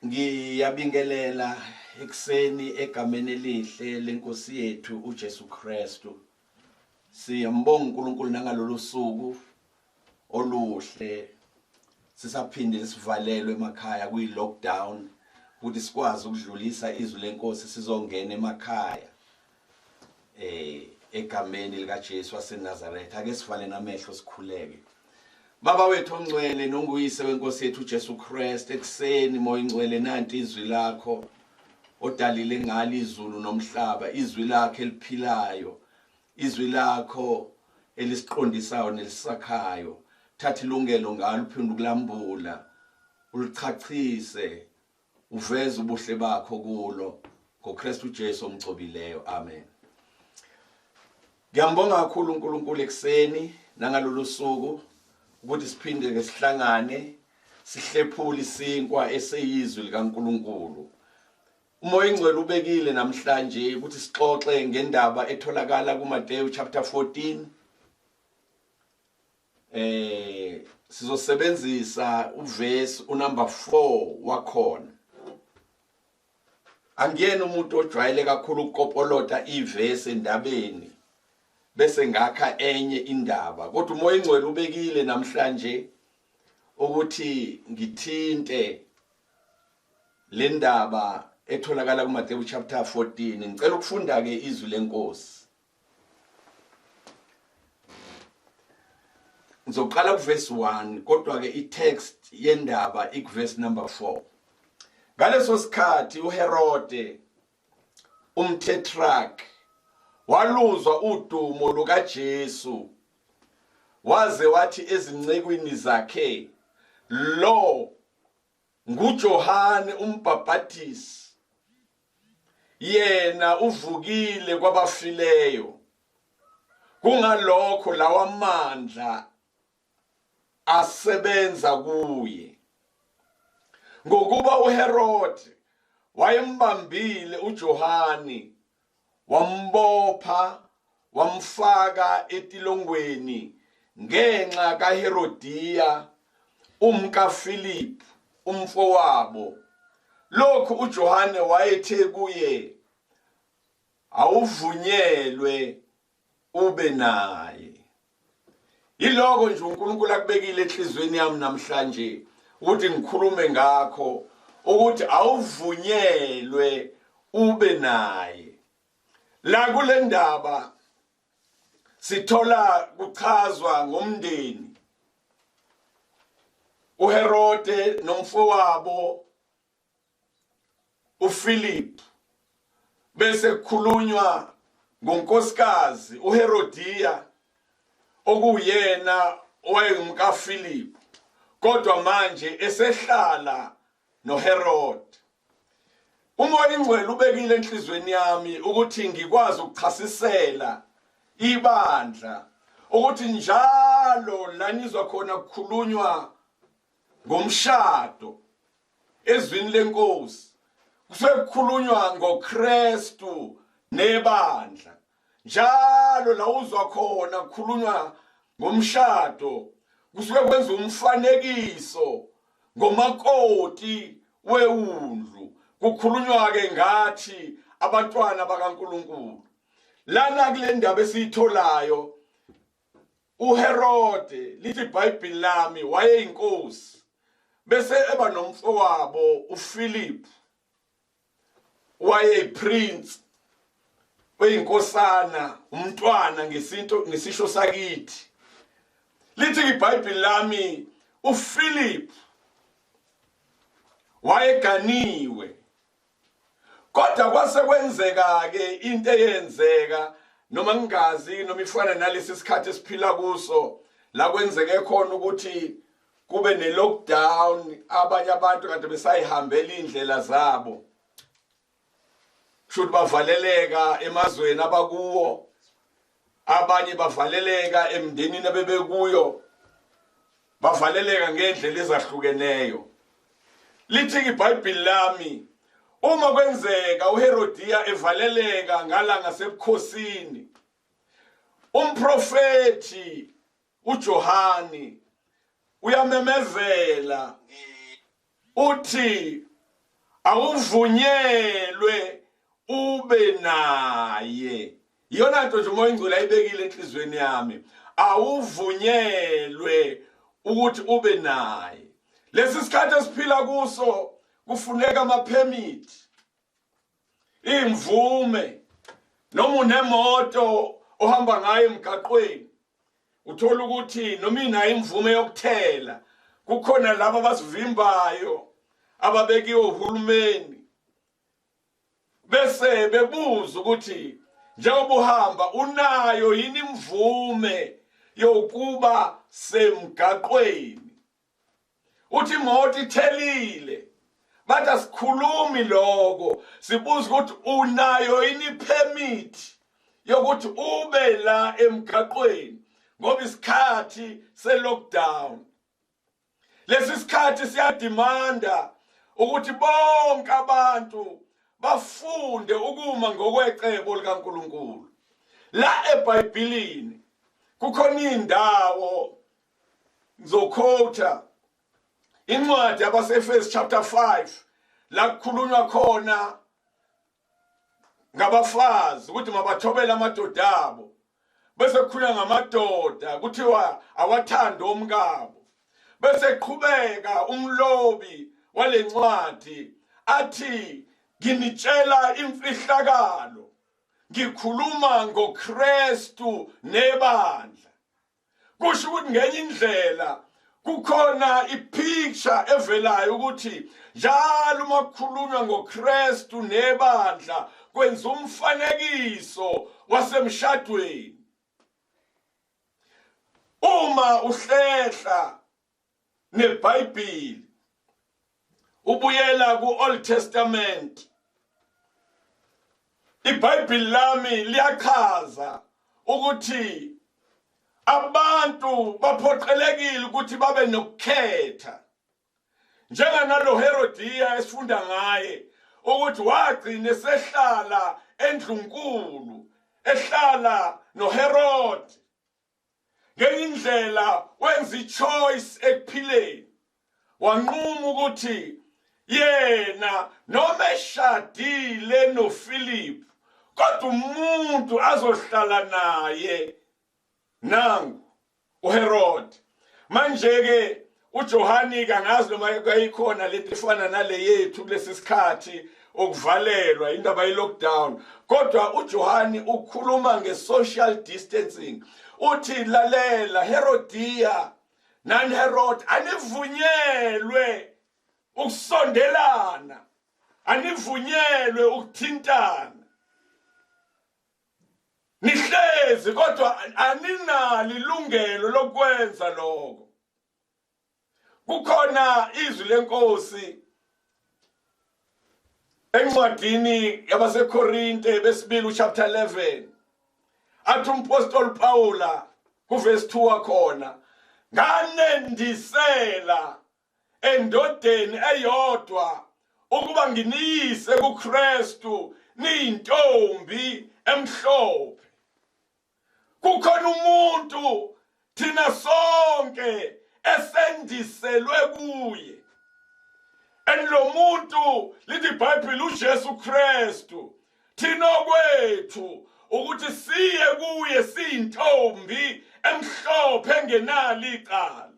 Ngiyabingelela ekuseni egameni elihle lenkosi yethu uJesu Kristu. Siyambonga uNkulunkulu nangalolu suku oluhle sisaphinde sivalelwe emakhaya kuyi lockdown ukuthi sikwazi ukudlulisa izwi lenkosi sizongena emakhaya egameni likaJesu waseNazaretha. Ake sivale namehlo sikhuleke. Baba wethu ongcwele nonguyise wenkosi yethu uJesu Kristu, ekuseni moya ingcwele nanti izwi lakho odalile ngalo izulu nomhlaba, izwi lakho eliphilayo, izwi lakho elisiqondisayo nelisakhayo. Thatha ilungelo ngalo uphinde ukulambula, ulichachise, uveze ubuhle bakho kulo ngoKristu Jesu omgcobileyo. Amen. Ngiyambonga kakhulu uNkulunkulu ekuseni nangalolu suku ukuthi siphinde ke sihlangane sihlephule isinkwa eseyizwi likaNkulunkulu. UMoya Ingcwele ubekile namhlanje ukuthi sixoxe ngendaba etholakala kuMateyu chapter 14. Sizosebenzisa uverse unumber 4 wakhona. Angiyena umuntu ojwayele kakhulu ukukopolota ivesi endabeni bese ngakha enye indaba, kodwa uMoya Ingcwele ubekile namhlanje ukuthi ngithinte le ndaba etholakala kuMateyu chapter 14. Ngicela ukufunda ke izwi lenkosi. Ngizoqala kuverse 1 kodwa ke itext yendaba ikuverse number 4. Ngaleso sikhathi uHerode umtetrarch waluzwa udumo lukaJesu waze wathi ezincekwini zakhe, lo nguJohane umbhaphatisi, yena uvukile kwabafileyo, kungalokho lawa mandla asebenza kuye. Ngokuba uHerode wayembambile uJohane, wambopha wamfaka etilongweni ngenxa kaHerodiya umkaPhilip umfowabo. Lokhu uJohane wayethe kuye, awuvunyelwe ube naye. Yiloko nje uNkulunkulu akubekile enhliziyweni yami namhlanje ukuthi ngikhulume ngakho, ukuthi awuvunyelwe ube naye. La kule ndaba sithola kuchazwa ngomndeni uHerode nomfowabo uPhilip, bese kukhulunywa ngonkosikazi uHerodiya okuyena owayengumkaPhilip, kodwa manje esehlala noHerod. UMoya Ingcwele ubekile enhlizweni yami ukuthi ngikwazi ukuchasisela ibandla ukuthi njalo la nizwa khona kukhulunywa ngomshado ezwini lenkosi kusuke kukhulunywa ngoKristu nebandla. Njalo la uzwa khona kukhulunywa ngomshado kusuke kwenza umfanekiso ngomakoti wewundlu, kukhulunywa ke ngathi abantwana bakaNkulunkulu. Lana kule ndaba esiyitholayo uHerode, lithi iBhayibheli lami, wayeyinkosi bese eba nomfowabo uPhilip wayeyiprince, oyinkosana, umntwana ngesinto ngesisho sakithi. Lithi iBhayibheli lami uPhilip wayeganiwe, kodwa kwase kwenzeka ke into eyenzeka noma ngingazi noma ifana nalesi sikhathi esiphila kuso la kwenzeke khona ukuthi kube ne lockdown, abanye abantu kade besayihambela indlela zabo, kusho bavaleleka emazweni abakuwo, abanye bavaleleka emndenini abebekuyo, bavaleleka ngendlela ezahlukeneyo. Lithi iBhayibheli lami uma kwenzeka uHerodiya evaleleka ngala ngasebukhosini, umprofethi uJohani uyamemezela uthi Awuvunyelwe ube naye. Iyona nto nje uMoya oNgcwele ayibekile enhliziyweni yami. Awuvunyelwe ukuthi ube naye. Lesi sikhathi esiphila kuso kufuneka ama-permit, imvume, noma unemoto ohamba ngayo emgaqweni uthola ukuthi noma inayo imvume yokuthela kukhona laba abasivimbayo ababekiwe uhulumeni bese bebuza ukuthi njengoba uhamba unayo yini imvume yokuba semgaqweni. Uthi imoto ithelile, bathi asikhulumi lokho, sibuza ukuthi unayo yini permit yokuthi ube la emgaqweni ngoba isikhathi se-lockdown. Lesi sikhathi siyadimanda ukuthi bonke abantu bafunde ukuma ngokwecebo likaNkulunkulu. La eBhayibhelini kukhona indawo, ngizokhotha incwadi yabaseEfesu chapter 5 la kukhulunywa khona ngabafazi ukuthi mabathobele amadoda abo, bese kukhulunywa ngamadoda kuthiwa awathande omkabo, bese qhubeka umlobi walencwadi athi nginitshela imfihlakalo, ngikhuluma ngoKristu nebandla. Kusho ukuthi ngenye indlela kukhona ipicture evelayo ukuthi njalo uma kukhulunywa ngoKristu nebandla kwenza umfanekiso wasemshadweni. Uma uhlehla neBhayibheli ubuyela ku-Old Testament, iBhayibheli lami liyachaza ukuthi abantu baphoqelekile ukuthi babe nokukhetha, njenganalo Herodiya esifunda ngaye ukuthi wagcina esehlala endlunkulu, ehlala noHerod. Ngenye indlela wenza i-choice ekuphileni, wanquma ukuthi yena noma eshadile noPhilip kodwa umuntu azohlala naye nangu uHerod. Manje ke uJohani kangazi noma kwayikhona lento efana nale yethu kulesi sikhathi okuvalelwa indaba ye-lockdown, kodwa uJohani ukhuluma nge-social distancing. Uthi lalela Herodiya nani Herod, anivunyelwe ukusondelana, anivunyelwe ukuthintana, nihlezi kodwa aninalo ilungelo lokwenza lokho. Kukhona izwi lenkosi encwadini yabaseKorinte besibili chapter 11, athi umpostoli Paula kuverse 2 wakhona, nganendisela endodeni eyodwa ukuba nginiyise kuKristu niyintombi emhlophe. Kukhona umuntu thina sonke esendiselwe kuye, and lo muntu lithi iBhayibheli uJesu Kristu. Thina okwethu ukuthi siye kuye siyintombi emhlophe engenalo icala.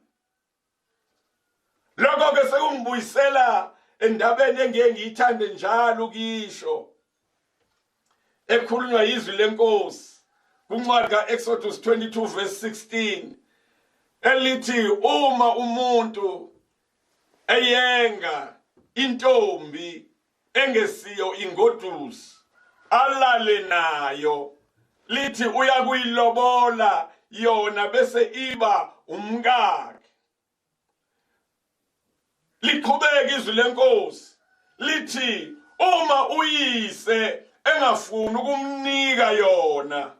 Lokho ke sekungibuyisela endabeni engiye ngiyithande njalo ukuyisho, ekhulunywa yizwi lenkosi kuncwadi kaExodus 22 verse 16, elithi uma umuntu eyenga intombi engesiyo ingodusi alale nayo, lithi uyakuyilobola yona bese iba umkakhe. Liqhubeka izwi lenkosi lithi uma uyise engafuni ukumnika yona,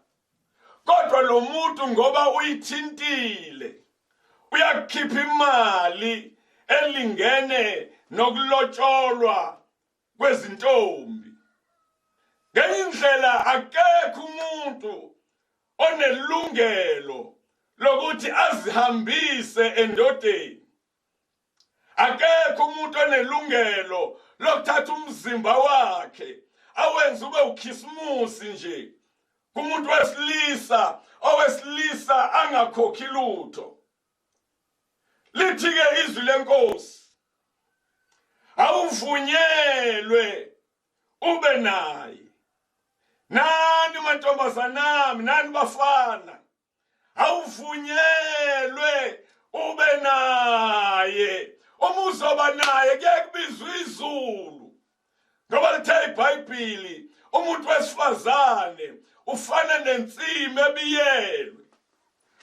kodwa lo muntu ngoba uyithintile uyakhipha imali elingene nokulotsholwa kwezintombi. Ngenye indlela akekho umuntu onelungelo lokuthi azihambise endodeni. Akekho umuntu onelungelo lokuthatha umzimba wakhe awenze ube ukhisimusi nje kumuntu wesilisa, owesilisa angakhokhi lutho. Lithi-ke izwi lenkosi, awuvunyelwe ube naye. Nani mantombazanami, nani bafana, awuvunyelwe ube naye. Uma uzoba naye kuye kubizwa izulu, ngoba lithe iBhayibheli umuntu wesifazane ufana nensimi ebiyelwe.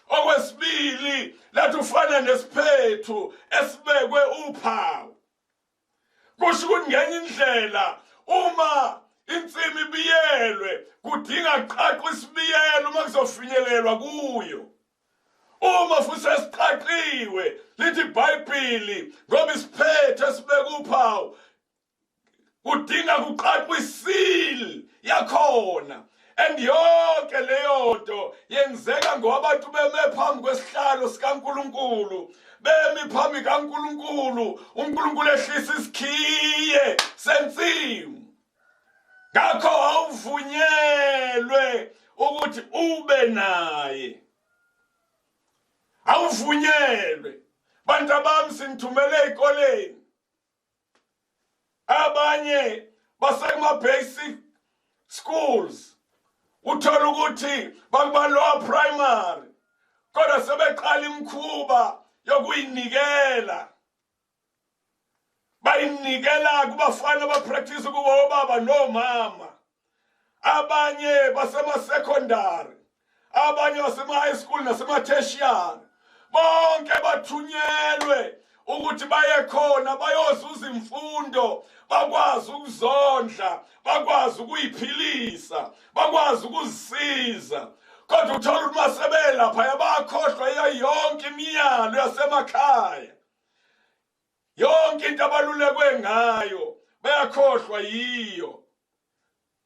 Okwesibili lathi ufana nesiphethu esibekwe uphawu. Kusho ukuthi ngenye indlela uma insimi ibiyelwe kudinga kuqaqwe isibiyelo uma kuzofinyelelwa kuyo. Uma futhi sesiqaqiwe lithi iBhayibheli ngoba isiphetho esibeka uphawu kudinga kuqaqwe isil yakhona. And yonke leyo nto yenzeka ngoba abantu beme phambi kwesihlalo sikaNkulunkulu, bemi phambi kaNkulunkulu, uNkulunkulu ehlisa isikhiye sensimu. Ngakho awuvunyelwe ukuthi ube naye, awuvunyelwe. Bantu abami, sinithumele ezikoleni, abanye basekuma basic schools, uthola ukuthi bakuba lower primary, kodwa sebeqala imikhuba yokuyinikela, bayinikela kubafana abapractice kuba obaba nomama. Abanye basema-secondary, abanye basema-high school nasema-tertiary, bonke bathunyelwe ukuthi baye khona bayozuza imfundo, bakwazi ukuzondla, bakwazi ukuyiphilisa, bakwazi ukuzisiza. Kodwa uthola ukuthi masebelapha bakhohlwa iyo yonke imiyalo yasemakhaya, yonke into abalulekwe ngayo bayakhohlwa yiyo.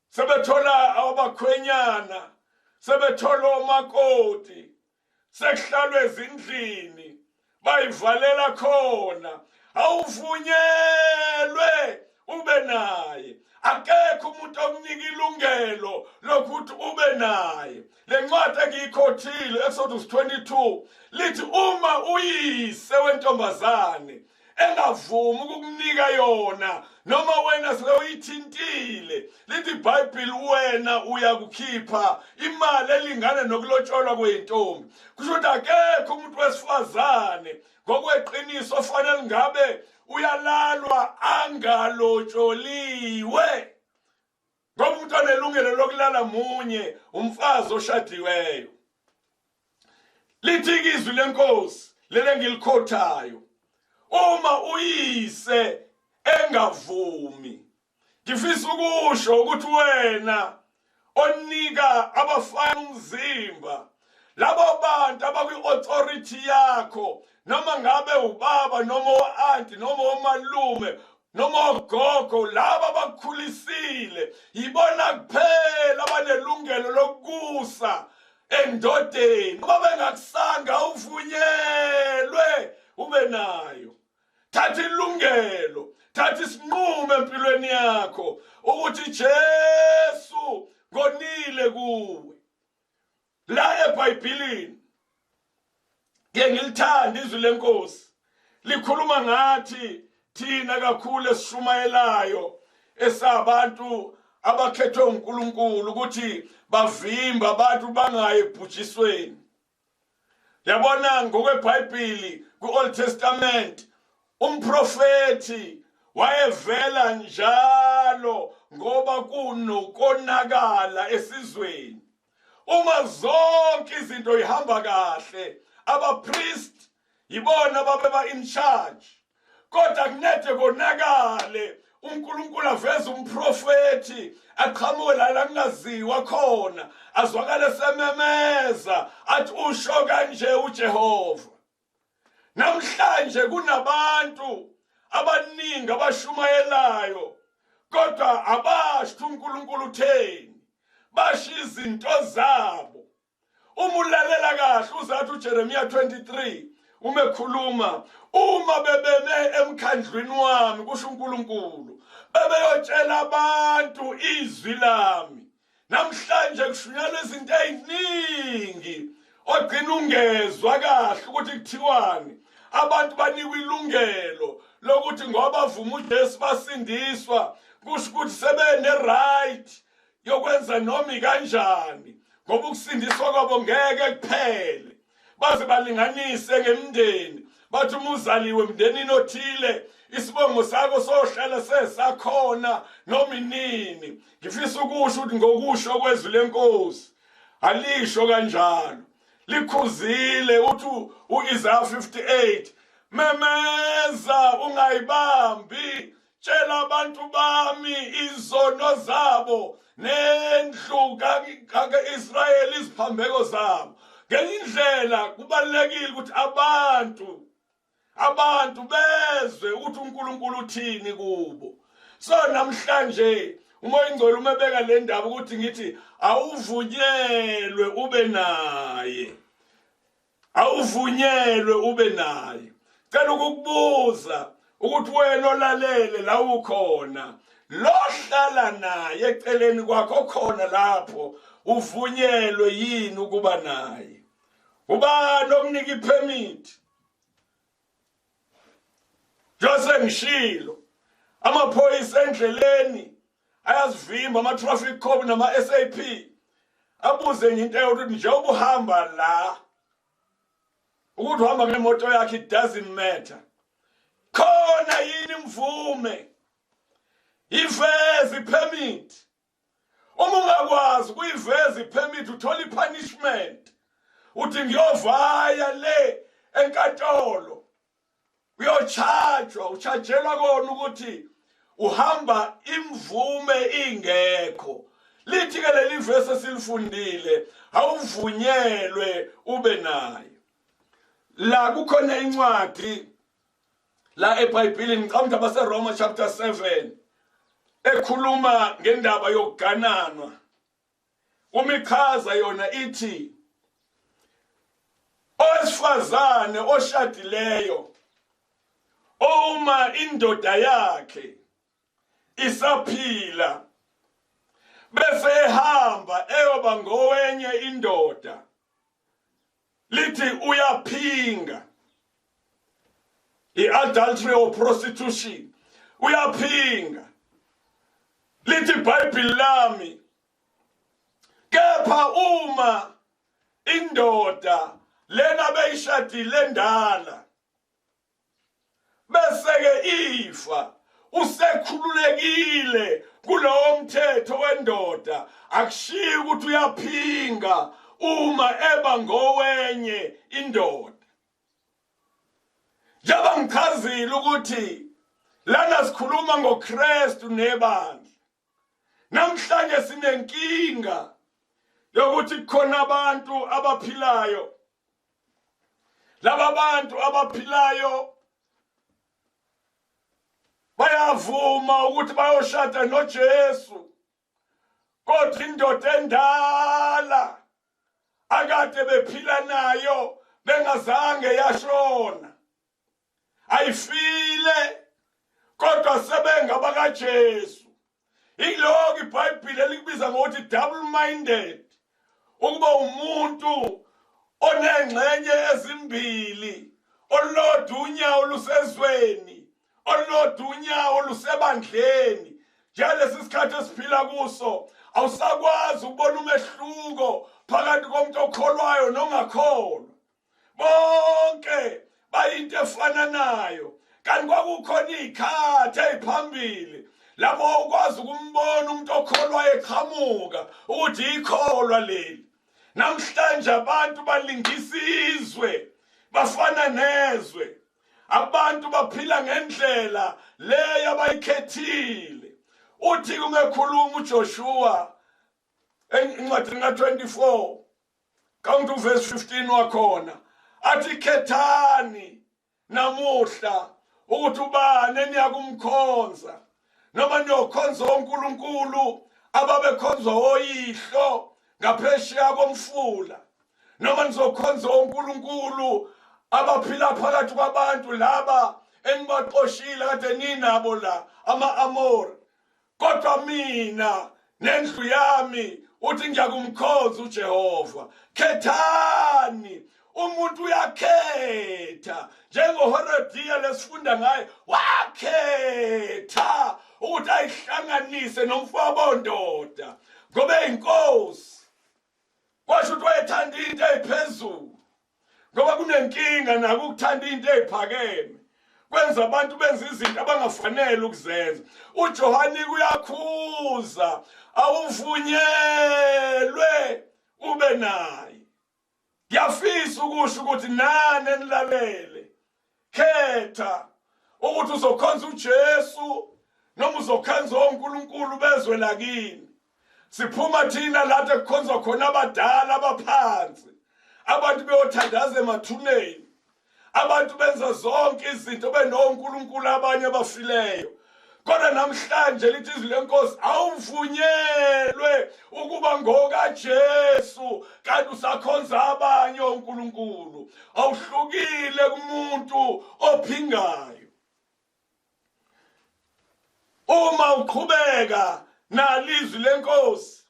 Sebethola abakhwenyana, sebethola omakoti, sekuhlalwe ezindlini, bayivalela khona. Awuvunyelwe ube naye. Akekho umuntu okunika ilungelo lokuthi ube naye. Le ncwadi engiyikhothile, Exodus 22, lithi uma uyise wentombazane engavumi ukukunika yona, noma wena sewuyithintile, lithi iBhayibheli wena uyakukhipha imali elingana nokulotsholwa kweyintombi. Kusho ukuthi akekho umuntu wesifazane ngokweqiniso ofanele ngabe uyalalwa angalotsholiwe, ngoba umuntu onelungelo lokulala munye, umfazi oshadiweyo. Lithi izwi lenkosi lele ngilikhothayo, uma uyise engavumi, ngifisa ukusho ukuthi wena onika abafana umzimba, labo bantu abakwi-authority yakho, noma ngabe ubaba noma o-anti noma omalume noma ogogo, laba abakukhulisile yibona kuphela abanelungelo lokukusa endodeni. Uma bengakusanga, uvunyelwe ube nayo. Thatha ilungelo, thatha isinqumo empilweni yakho ukuthi Jesu ngonile kuwe. La eBhayibhelini ke ngilithanda izwi lenkosi, likhuluma ngathi thina kakhulu esishumayelayo, esabantu abakhethwe uNkulunkulu ukuthi bavimba abantu bangayi ebhujisweni. Yabona, ngokweBhayibheli ku-Old Testament umprofethi wayevela njalo ngoba kunokonakala esizweni. Uma zonke izinto ihamba kahle, abapriest yibona ababeba in charge, kodwa kunede konakale, uNkulunkulu aveze umprofethi aqhamuke la kungaziwa khona, azwakale sememeza athi usho kanje uJehova. Namhlanje kunabantu abaningi abashumayelayo, kodwa abasho uNkulunkulu utheni, basho izinto zabo. Uma ulalela kahle uzathi uJeremiya 23 Uma ekhuluma, uma bebeme emkhandlwini wami, kusho uNkulunkulu, bebeyotshela abantu izwi lami. Namhlanje kushunyelwa izinto eziningi ogcina ungezwa kahle ukuthi kuthiwani. Abantu banikwa ilungelo lokuthi ngoba vuma uJesu basindiswa, kusho ukuthi sebene right yokwenza noma ikanjani, ngoba ukusindiswa kwabo ngeke kuphele. Baze balinganise ngemndeni, bathi uma uzaliwe emndenini othile isibongo sakho sohlala sesakhona noma inini. Ngifisa ukusho ukuthi ngokusho kwezwi lenkosi alisho kanjalo, likhuzile. Uthi uIsaiah 58, memeza ungayibambi, tshela abantu bami izono zabo nendlu kaIsrayeli iziphambeko zabo. Ngenye indlela kubalulekile ukuthi abantu bezwe ukuthi uNkulunkulu uthini kubo. So namhlanje uMoya Ingcwele uma ebeka le ndaba ukuthi ngithi awuvunyelwe ube naye, awuvunyelwe ube naye. Cela ukukubuza ukuthi wena olalele la ukhona, lo hlala naye eceleni kwakho khona lapho, uvunyelwe yini ukuba naye? Ubani okunika ipermit? Jose ngishilo, amaphoyisa endleleni ayazivimba, ama-traffic cop nama-SAP abuze nje into eyodwa ukuthi njengoba uhamba la, ukuthi uhamba ngemoto yakhe, it doesn't matter, khona yini imvume, iveze ipermit. Uma ungakwazi ukuyiveza ipermit uthola ipunishment, uthi ngiyovaya le enkantolo, uyochajwa, uchajelwa kona ukuthi uhamba imvume ingekho. Lithi ke leli verse esilifundile, awuvunyelwe ube naye. La kukhona incwadi la eBhayibhelini, ngicabanga abaseRoma chapter 7, ekhuluma ngendaba yokugananwa. Uma ichaza yona ithi owesifazane oshadileyo uma indoda yakhe isaphila bese ehamba eyoba ngowenye indoda, lithi uyaphinga, i-adultery or prostitution, uyaphinga. Lithi iBhayibheli lami, kepha uma indoda lena beyishadile endala bese ke ifa, usekhululekile kulowo mthetho wendoda, akushiyi ukuthi uyaphinga uma eba ngowenye indoda. Njengoba ngichazile ukuthi lana sikhuluma ngoKristu nebandla, namhlanje sinenkinga yokuthi kukhona abantu abaphilayo. Laba bantu abaphilayo bayavuma ukuthi bayoshada noJesu, kodwa indoda endala akade bephila nayo bengazange yashona, ayifile, kodwa sebengabakaJesu. Yiloko iBhayibheli elikubiza ngokuthi double minded, ukuba umuntu onengxenye ezimbili, olulodwa unyawo lusezweni, olulodwa unyawo lusebandleni. Njengalesi sikhathi esiphila kuso, awusakwazi ukubona umehluko phakathi komuntu okholwayo nongakholwa, bonke bayinto efananayo. Kanti kwakukhona iy'khathi ey'phambili lapho ukwazi ukumbona umuntu okholwayo eqhamuka ukuthi ikholwa leli. Namhlanje abantu balingisa izwe, bafana nezwe. Abantu baphila ngendlela leyo abayikhethile. Uthi uma ekhuluma uJoshua encwadini ka-24 count uverse 15 wakhona, athi khethani namuhla ukuthi ubani eniyakumkhonza, noma niyokhonza onkulunkulu ababekhonzwa oyihlo ngaphesheya komfula, noma nizokhonza onkulunkulu Abaphila phakathi kwabantu laba enibaxoshile kade ninabo la, ama-Amori. Kodwa mina nendlu yami, uthi, ngiyakumkhonza uJehova. Khethani. Umuntu uyakhetha, njengoHerodiya lesifunda ngaye, wakhetha ukuthi ayihlanganise nomfowabo ndoda ngoba eyinkosi. Kwasho ukuthi wayethanda into eyiphezulu, ngoba kunenkinga nako ukuthanda into eyiphakeme, kwenza abantu benza izinto abangafanele ukuzenza. UJohane kuyakhuza, awuvunyelwe ube naye. Ngiyafisa ukusho ukuthi nani enilalele, khetha ukuthi uzokhonza uJesu noma uzokhonza onkulunkulu bezwe lakini. Siphuma thina lapho ekukhonzwa khona abadala abaphansi, abantu beyothandaza emathuneni, abantu benza zonke izinto benonkulunkulu abanye abafileyo. Kodwa namhlanje lithi izwi lenkosi, awuvunyelwe ukuba ngokaJesu kanti usakhonza abanye onkulunkulu. Awuhlukile kumuntu ophingayo. Uma uqhubeka nalizwi lenkosi,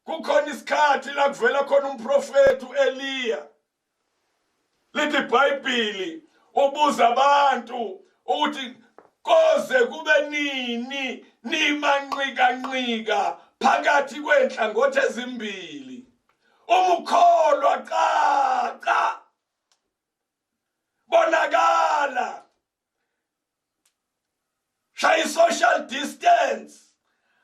kukhona isikhathi la kuvela khona umprofeti uEliya. Lithi iBhayibheli, ubuza abantu ukuthi koze kube nini nimanqikanqika phakathi kwenhlangothi ezimbili? Uma ukholwa, caca, bonakala, shaya i-social distance,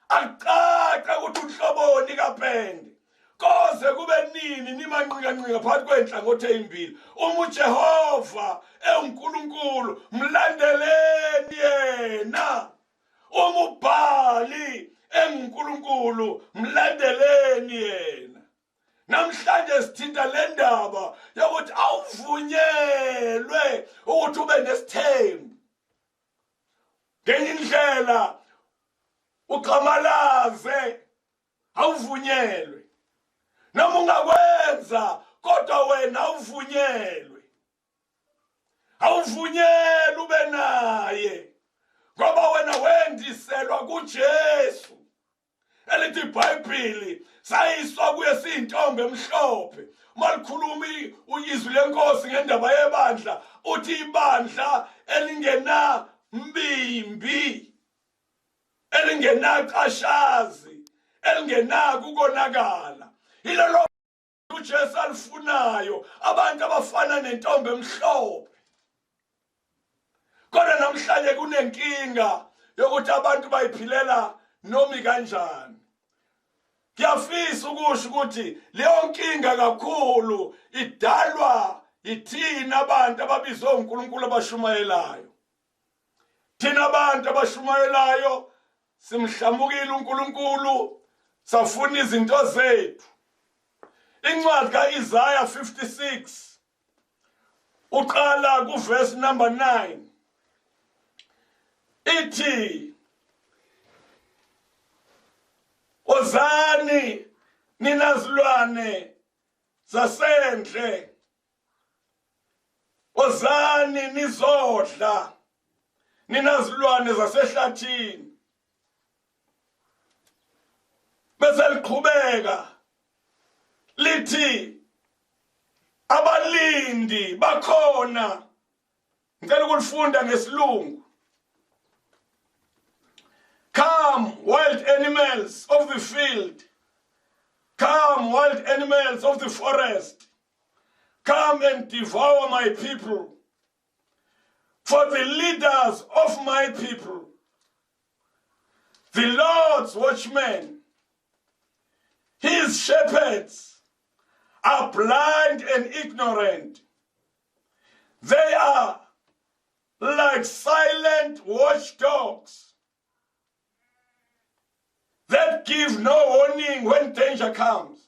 akucaca ukuthi uhloboni kapende. Koze kube nini nimanqikanqika phakathi kwenhlangothi ezimbili? Uma uJehova ewuNkulunkulu, mlandeleni yena. Uma uBhali enguNkulunkulu, mlandeleni yena. Namhlanje sithinta le ndaba yokuthi awuvunyelwe ukuthi ube nesithembu ngenye indlela, uxhamalaze. Awuvunyelwe. Noma ungakwenza, kodwa wena awuvunyelwe, awuvunyelwe ube naye, ngoba wena wendiselwa kuJesu. Elithi iBhayibheli, sayiswa kuye siyintombi emhlophe. Malikhuluma izwi lenkosi ngendaba yebandla, uthi ibandla elingena mbimbi, elingenaqashazi, elingenako ukonakala, yilelo uJesu alifunayo, abantu abafana nentombi emhlophe. Kodwa namhlanje kunenkinga yokuthi abantu bayiphilela nomi kanjani. Ngiyafisa ukusho ukuthi leyo nkinga kakhulu idalwa yithina abantu ababizwe uNkulunkulu, abashumayelayo. Thina abantu abashumayelayo simhlamukile uNkulunkulu, safuna izinto zethu. Incwadi kaIsaya 56 uqala kuverse number 9 ithi, "Ozani nina zilwane zasendle, ozani nizodla nina zilwane zasehlathini." Bese liqhubeka lithi abalindi bakhona. Ngicela ukulifunda ngesilungu. "Come, wild animals of the field, come, wild animals of the forest, come and devour my people, for the leaders of my people, the Lord's watchmen, his shepherds, are blind and ignorant. They are like silent watchdogs that give no warning when danger comes.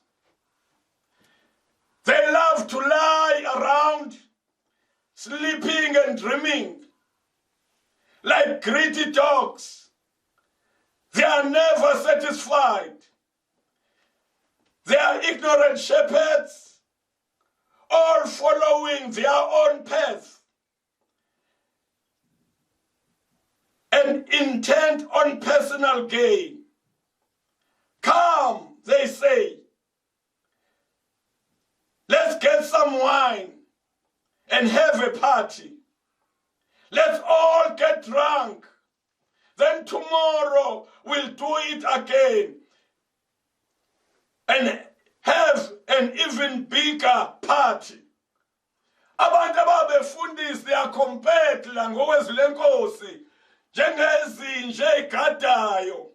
They love to lie around, sleeping and dreaming, like greedy dogs. They are never satisfied. They are ignorant shepherds. all following their own path and intent on personal gain. Come, they say, let's get some wine and have a party. Let's all get drunk. Then tomorrow we'll do it again and have an even bigger party. Abantu ababefundisi they are compared la ngokwezwi lenkosi njengezinja egadayo.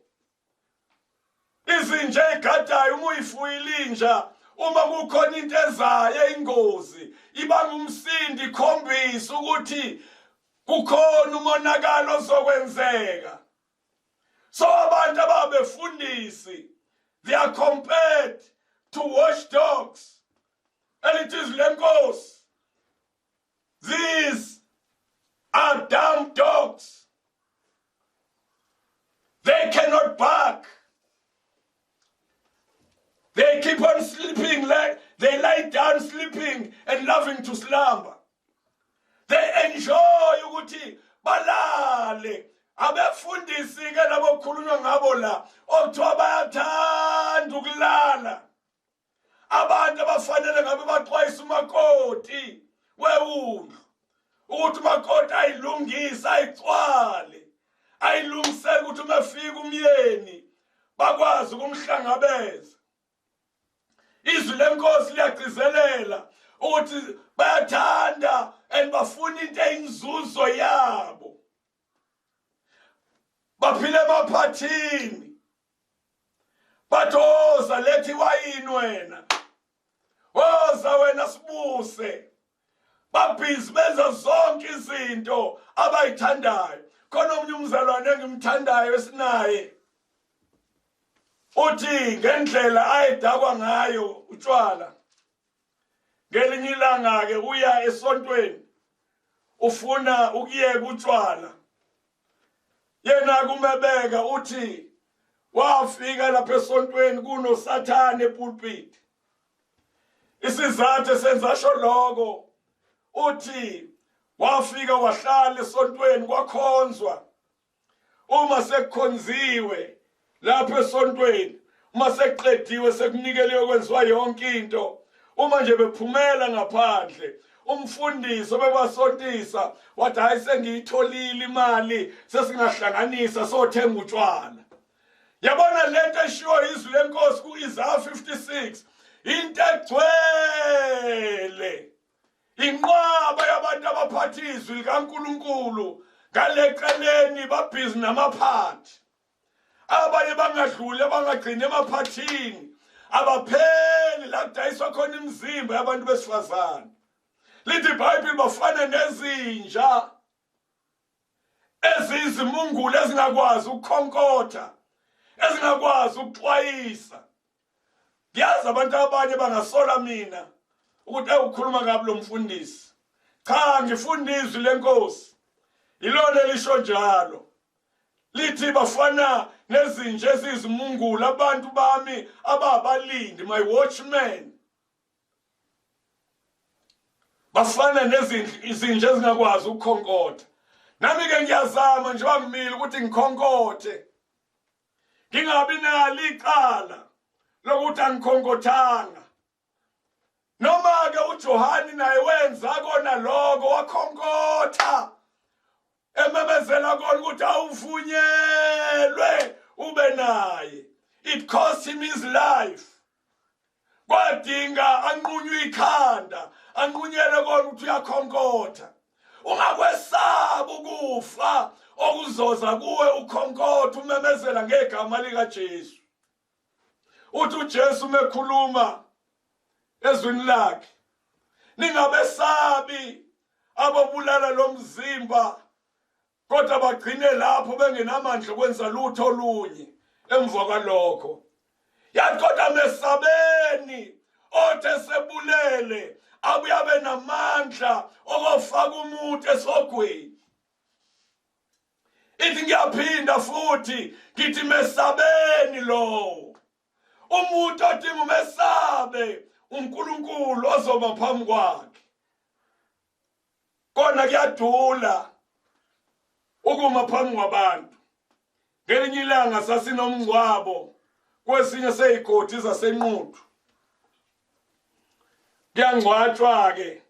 Izinja egadayo uma uyifuyile inja uma kukhona into ezayo eyingozi ibanga umsindi ikhombisa ukuthi kukhona umonakalo ozokwenzeka. So abantu ababefundisi they are compared to watchdogs. Elithi izwi lenkosi, these are dumb dogs, they cannot bark, they keep on sleeping, like they lie down sleeping and loving to slumber. They enjoy ukuthi balale. Abefundisi ke labo khulunywa ngabo la okuthiwa bayathanda ukulala, abantu abafanele ngabe baxwayisa umakoti wewundlu ukuthi umakoti ayilungise, ayicwale, ayilungisele ukuthi uma efika umyeni bakwazi ukumhlangabeza. Izwi lenkosi liyagcizelela ukuthi bayathanda and bafuna into eyinzuzo yabo, baphile emaphathini, bathi woza lethi iwayini wena, woza wena sibuse. Babhizi benza zonke izinto abayithandayo. Khona omunye umzalwane engimthandayo esinaye uthi ngendlela ayedakwa ngayo utshwala, ngelinye ilanga ke uya esontweni ufuna ukuyeka utshwala. Yena kumebeka uthi wafika lapha esontweni kunoSathane epulpit. Isizathu esenza sho lokho, uthi wafika wahlala esontweni kwakhonzwa. Uma sekukhonziwe lapha esontweni, uma sekuqediwe sekunikeliwe kwenziwa yonke into, uma nje bephumela ngaphandle umfundisi obebasontisa wathi hayi sengiyitholile imali, sesingahlanganisa sothenga utshwala. Yabona lento eshiwo izwi lenkosi ku-Isaya 56, into egcwele inqwaba yabantu abaphatha izwi likaNkulunkulu ngaleceleni babhizi namaphathi. Abanye bangadluli abangagcini emaphathini, abapheli la kudayiswa khona imizimba yabantu besifazane. Lithi iBhayibheli bafana nezinja eziyizimungulu ezingakwazi ukukhonkotha, ezingakwazi ukuxwayisa. Ngiyazi abantu abanye bangasola mina ukuthi ewukhuluma kabi lo mfundisi. Cha, ngifunda izwi lenkosi, ilona elisho njalo. Lithi bafana nezinja eziyizimungulu abantu bami ababalindi, my watchmen. Bafana nezinja ezingakwazi ukukhonkotha. Nami ke ngiyazama njengoba ngimile ukuthi ngikhonkothe, ngingabi nalo icala lokuthi angikhonkothanga. Noma ke uJohani naye wenza kona lokho, wakhonkotha ememezela kona ukuthi awuvunyelwe ube naye. It cost him his life. Kwadinga anqunywe ikhanda, anqunyelwe kona ukuthi uyakhonkotha. Ungakwesabi ukufa okuzoza kuwe ukhonkotha umemezela ngegama likaJesu. Uthi uJesu mekhuluma ezwini lakhe, ningabesabi ababulala lo mzimba kodwa bagcine lapho bengenamandla okwenza lutho olunye emva kwalokho. Yathi kodwa mesabeni othe sebulele abuye abe namandla okofaka umuntu esogweni. Ithi ngiyaphinda futhi ngithi mesabeni lowo umuntu odinga umesabe. uNkulunkulu ozoba phambi kwakhe. Kona kuyadula ukuma phambi kwabantu. Ngelinye ilanga sasinomngcwabo kwesinye seyigodi zaseNquthu. Kuyangcwatshwa-ke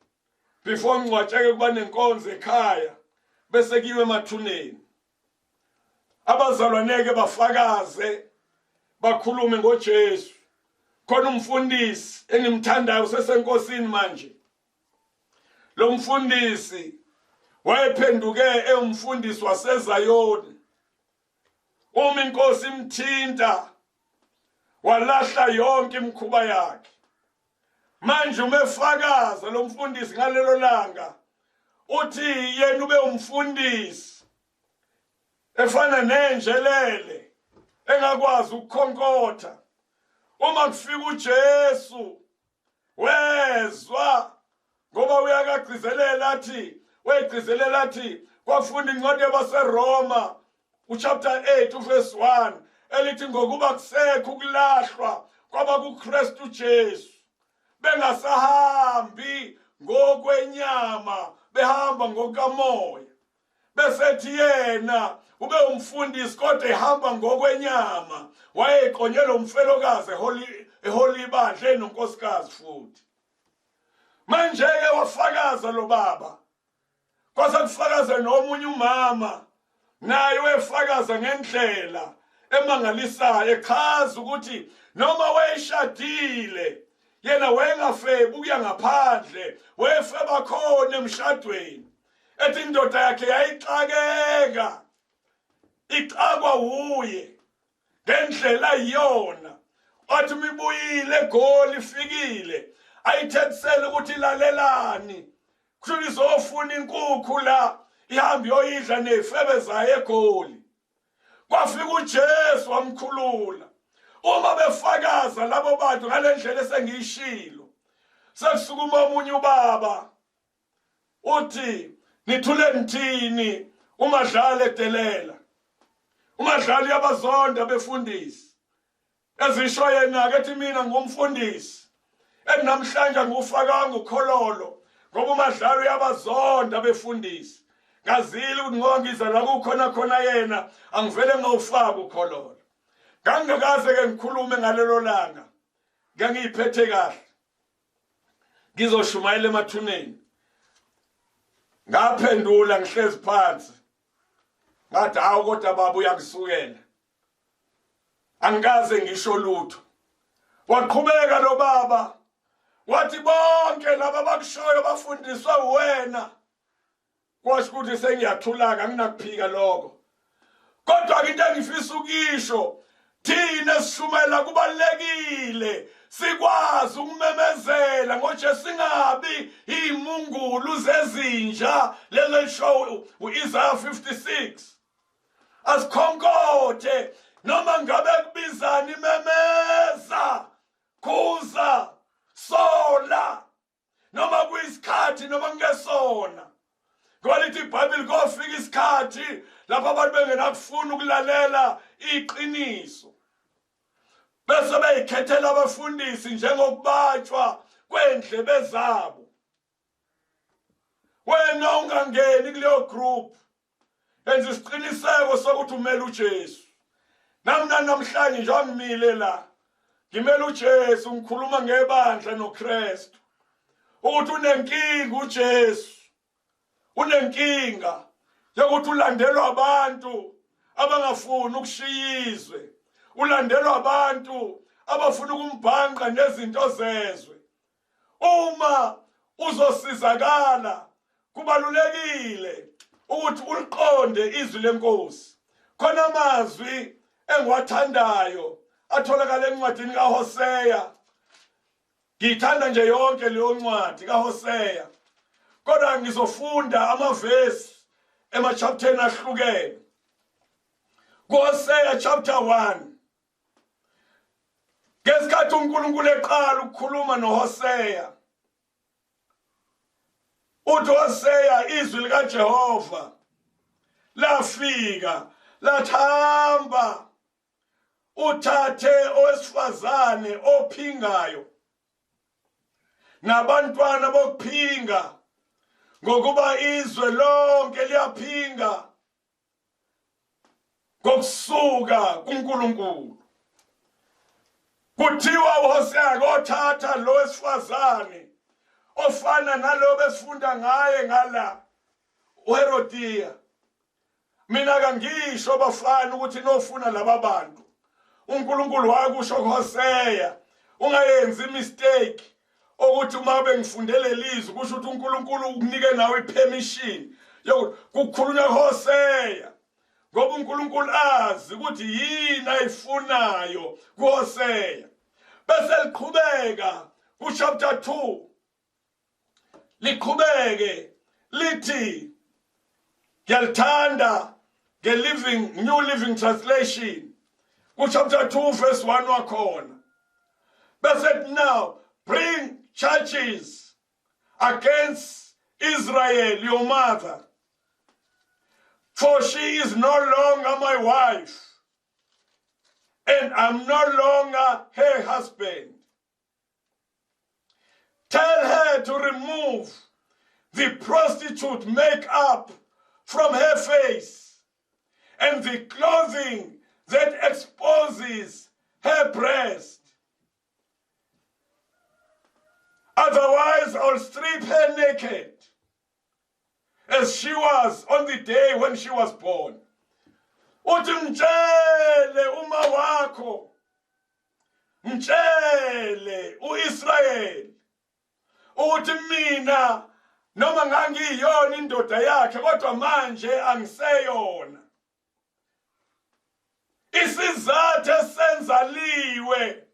before ngcwatsheke kuba nenkonzo ekhaya bese kuyiwe emathuneni. Abazalwaneke bafakaze bakhulume ngoJesu. Khona umfundisi engimthandayo usesenkosini manje. Lo mfundisi wayephenduke ewumfundisi waseZayoni. Uma inkosi imthinta walahla yonke imikhuba yakhe. Manje uma efakaza lo mfundisi ngalelo langa uthi yena ube umfundisi efana nenjelele engakwazi ukukhonkotha. Uma kufika uJesu wezwa ngoba uyakagcizelela athi wayegcizelela athi kwafunda incwadi yabaseRoma uchapter 8 uverse 1 elithi ngokuba kusekho ukulahlwa kwaba kuKristu Jesu bengasahambi ngokwenyama behamba ngokamoya. Bese ethi yena ube umfundisi kodwa ehamba ngokwenyama, wayeqonye lo mfelokazi eholi ibandla enonkosikazi futhi. Manje ke wafakaza lo baba, kwase kufakaza nomunye umama naye wefakaza ngendlela emangalisayo, echaza ukuthi noma wayeshadile yena wayengafebi ukuya ngaphandle, wayefeba khona emshadweni. Ethi indoda yakhe yayixakeka, ixakwa wuye ngendlela iyona. Wathi uma ibuyile eGoli ifikile ayithethisele ukuthi lalelani, kusho izofuna inkukhu la ihambe iyoyidla nezifebe zayo eGoli. Kwafika uJesu wamkhulula. Uma befakaza labo bantu ngale ndlela esengiyishilo, sekusukuma omunye ubaba uthi nithule nithini uMadlala edelela. uMadlala uyabazonda befundisi, ezisho yena ke ethi mina ngumfundisi enamhlanje ngufakanga ukhololo ngoba uMadlala uyabazonda befundisi. Ngazile ukuthi ngoba ngiza la kukhona khona yena angivele ngawufaka ukhololo. Ngangingakaze ke ngikhulume ngalelo langa, ngangiyiphethe kahle ngizoshumayela emathuneni. Ngaphendula ngihlezi phansi ngathi hawu kodwa baba uyakusukela, angikaze ngisho lutho. Waqhubeka lo baba wathi bonke laba bakushoyo bafundiswa uwena. Kwasho ukuthi sengiyathulaka, anginakuphika lokho. Kodwa into engifisa ukisho, thina sishumayela kubalekile sikwazi ukumemezela ngoJesu, singabi imungulu zezinja lelo lisho uIsaiah 56. Asikhonkothe noma ngabe kubizani, memeza, khuza, sola, noma kuyisikhathi noma kungesona. Ngoba lithi iBhayibheli kofika isikhathi lapho abantu bengenakufuna ukulalela iqiniso, bese beyikhethela abafundisi njengokubatshwa kwendlebe zabo. Wena ungangeni kuleyo group, enza isiqiniseko sokuthi umele uJesu. Nami namhlanje njengoba ngimile la ngimele uJesu, ngikhuluma ngebandla noKristu ukuthi unenkinga uJesu, unenkinga yokuthi ulandelwa abantu abangafuni ukushiya izwe, ulandelwa abantu abafuna ukumbhanqa nezinto zezwe. Uma uzosizakala kubalulekile ukuthi uliqonde izwi lenkosi. Khona amazwi engiwathandayo atholakala encwadini kaHosea. Ngiyithanda nje yonke leyo ncwadi kaHosea, kodwa ngizofunda amavesi emachaptereni ahlukene. KuHosea chapter 1, ngesikhathi uNkulunkulu eqala ukukhuluma noHosea, uthi Hosea, izwi likaJehova lafika lathamba, uthathe owesifazane ophingayo. Nabantwana bokuphinga, ngokuba izwe lonke liyaphinga ngokusuka kuNkulunkulu. Kuthiwa uHosea kothatha lo wesifazane ofana nalo besifunda ngaye ngala uHerodiya. Mina kangisho bafana ukuthi nofuna laba bantu. uNkulunkulu wakusho kuHosea, ungayenzi mistake ukuthi uma bengifunde lelizwi kusho ukuthi uNkulunkulu ukunike nawe ipermission yokuthi kukhulunywa kuHosea, ngoba uNkulunkulu azi ukuthi yini ayifunayo kuHosea. Bese liqhubeka kuchapter 2, liqhubeke lithi, ngiyalithanda nge-living New Living Translation, kuchapter 2 verse 1 wakhona, bese now bring charges against Israel your mother, for she is no longer my wife and I'm no longer her husband. Tell her to remove the prostitute makeup from her face and the clothing that exposes her breast. Otherwise, I'll strip her naked as she was on the day when she was born. Uthi mtshele uma wakho, mtshele uIsrayeli ukuthi mina noma ngangiyona indoda yakhe, kodwa manje angiseyona. Isizathu esenza liwe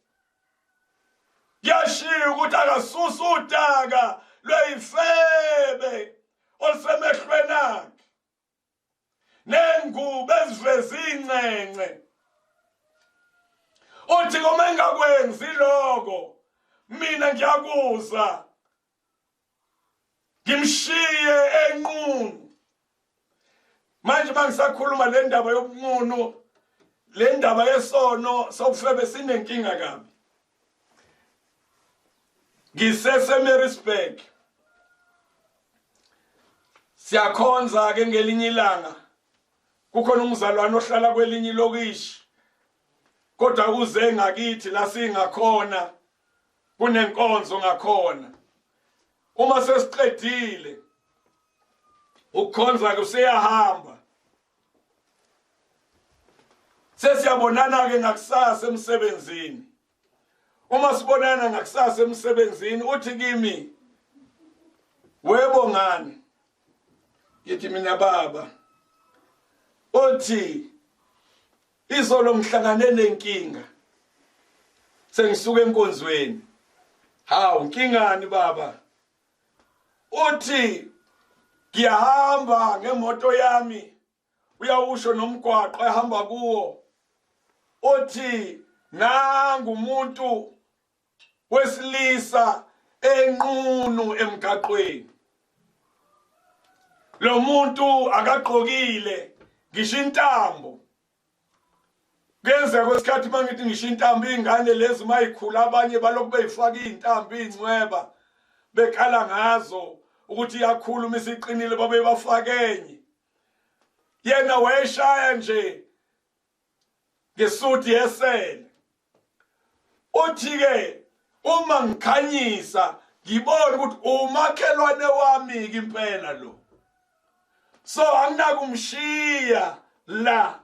kuyashiya ukuthi akasusa udaka lweyifebe olusemehlweni akhe nengubo eziveza incence. Uthi uma engakwenzi lokho, mina ngiyakuza ngimshiye enqunu. Manje mangisakhuluma le ndaba yobunqunu, le ndaba yesono sokufebe, sinenkinga kabi. Ngisese-Maritzburg, siyakhonza ke. Ngelinye ilanga kukhona umzalwane ohlala kwelinye ilokishi, kodwa uze ngakithi la singakhona, kunenkonzo ngakhona. Uma sesiqedile ukukhonza ke, useyahamba. Sesiyabonana ke ngakusasa emsebenzini. Uma sibonana ngakusasa emsebenzini, uthi kimi, "Webongani?" Ngithi mina, "Baba." Uthi, "Izolo ngihlangane nenkinga sengisuka enkonzweni." "Hawu, nkingani baba?" Uthi, "Ngiyahamba ngemoto yami." Uyawusho nomgwaqo ehamba kuwo. Uthi, "Nangu umuntu wesilisa enqunu emgaqweni. Lo muntu akagqokile ngisho intambo." Kuyenzeka kwesikhathi, mangithi ngisho intambo, ingane lezi mayikhula abanye balokhu beyifaka izintambo, izincweba, bekhala ngazo ukuthi iyakhula uma isiqinile, babe bafake enye. Yena wayeshaya nje ngesuti yesele. Uthi ke, "Uma ngikhanyisa ngibona ukuthi umakhelwane wami ke impela lo, so anginakumshiya la."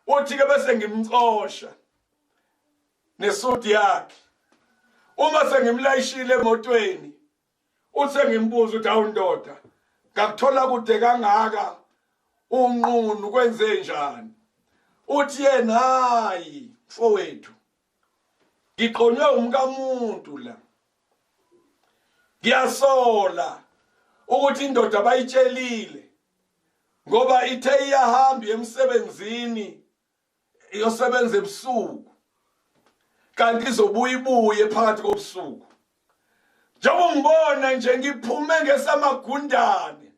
Uthi ke, bese ngimcosha nesuti yakhe. Uma sengimlayishile emotweni, uthe ngimbuza ukuthi, "Awu ndoda, ngakuthola kude kangaka unqunu, kwenze njani?" Uthi yena, "Hayi mfowethu, ngiqonywe umkamuntu la. Ngiyasola ukuthi indoda bayitshelile, ngoba ithe iyahamba emsebenzini iyosebenza ebusuku, kanti izobuya ibuye phakathi kobusuku. Njengoba ungibona nje, ngiphume ngesamagundane,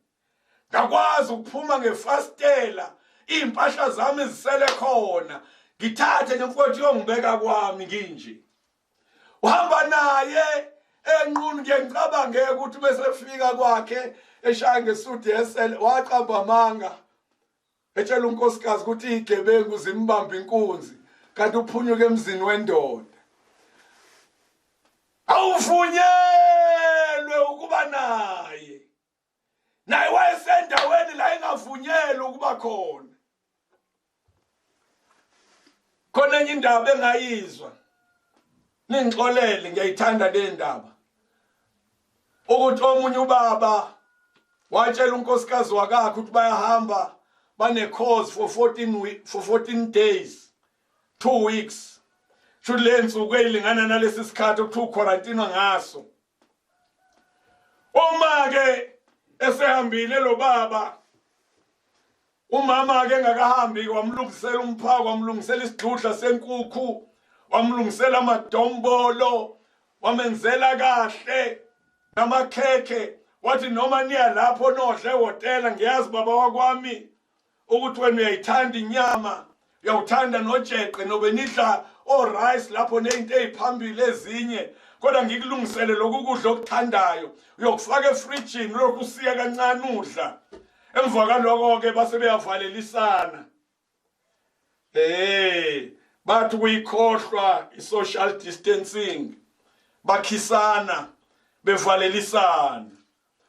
ngakwazi ukuphuma ngefastela, iy'mpahla zami zisele khona. Ngithathe nje mfowethu, uyongibeka kwami nginje." Uhamba naye. Enqunu ngiye ngicabange ukuthi bese fika kwakhe eshaya ngesudi yesele waqamba amanga. Etshela unkosikazi ukuthi izigebengu zimbamba inkunzi kanti uphunyuka emzini wendoda. Awuvunyelwe ukuba naye. Naye wayesendaweni la engavunyelwe ukuba khona. Khona enye indaba engayizwa. Ningixolele ngiyayithanda le ndaba. Ukuthi omunye ubaba watshela unkosikazi wakakhe ukuthi bayahamba bane cause for 14 for 14 days 2 weeks shuthi le nsuku eyilingana nalesi sikhathi okuthiwa uquarantine ngaso uma ke esehambile lo baba Umama ke engakahambi wamlungisela umphako, wamlungisela isidludla senkukhu, wamlungisela amadombolo, wamenzela kahle namakhekhe. Wathi noma niya lapho nodla ehhotela, ngiyazi baba wakwami ukuthi wena uyayithanda inyama, uyawuthanda nojeqe nobe nidla o-rice lapho ney'nto ey'phambili ezinye kodwa ngikulungisele lokhu kudla okuthandayo uyokufaka efrijini ulokhu usiya kancane udla Emva kaloko ke base beyavalelisana. Eh, bathi kuyikhohlwa i-social distancing. Bakhisana bevalelisana.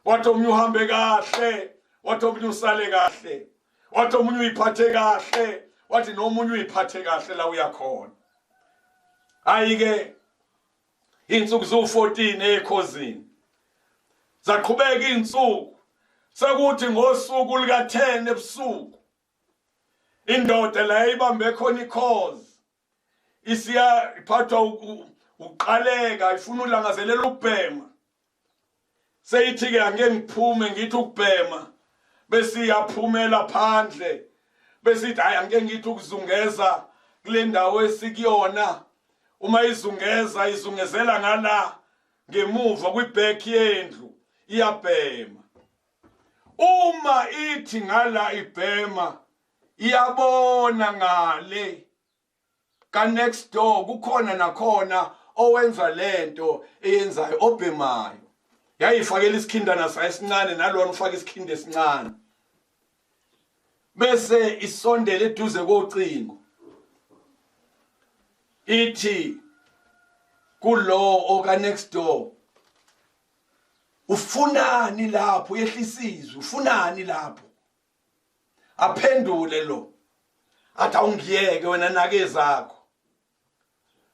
Wathi omunye uhambe kahle, wathi omunye usale kahle. Wathi omunye uyiphathe kahle, wathi nomunye uyiphathe kahle la uyakhona. Hayi ke Insuku ziwu-14 ekhozini. Zaqhubeka izinsuku. Sekuthi ngosuku lika-10 ebusuku indoda la ibambe khona ikhozi isiya iphathwa ukuqaleka ifuna ulangazelela ukubhema Seyithi-ke angeke ngiphume ngithi ukubhema bese iyaphumela phandle bese ithi hayi angeke ngithi ukuzungeza kule ndawo esikuyona uma izungeza izungezela ngala ngemuva kwi-back yendlu iyabhema uma ithi ngala ibhema iyabona ngale ka next door kukhona nakhona owenza lento eyenzayo obhemayo yayifakela isikhindana sayo esincane nalona ufaka isikhindi esincane bese isondele eduze kocingo ithi kulo oka next door ufunani lapho yehlisizwe ufunani lapho Aphendule lo athi awungiyeke wena nake zakho.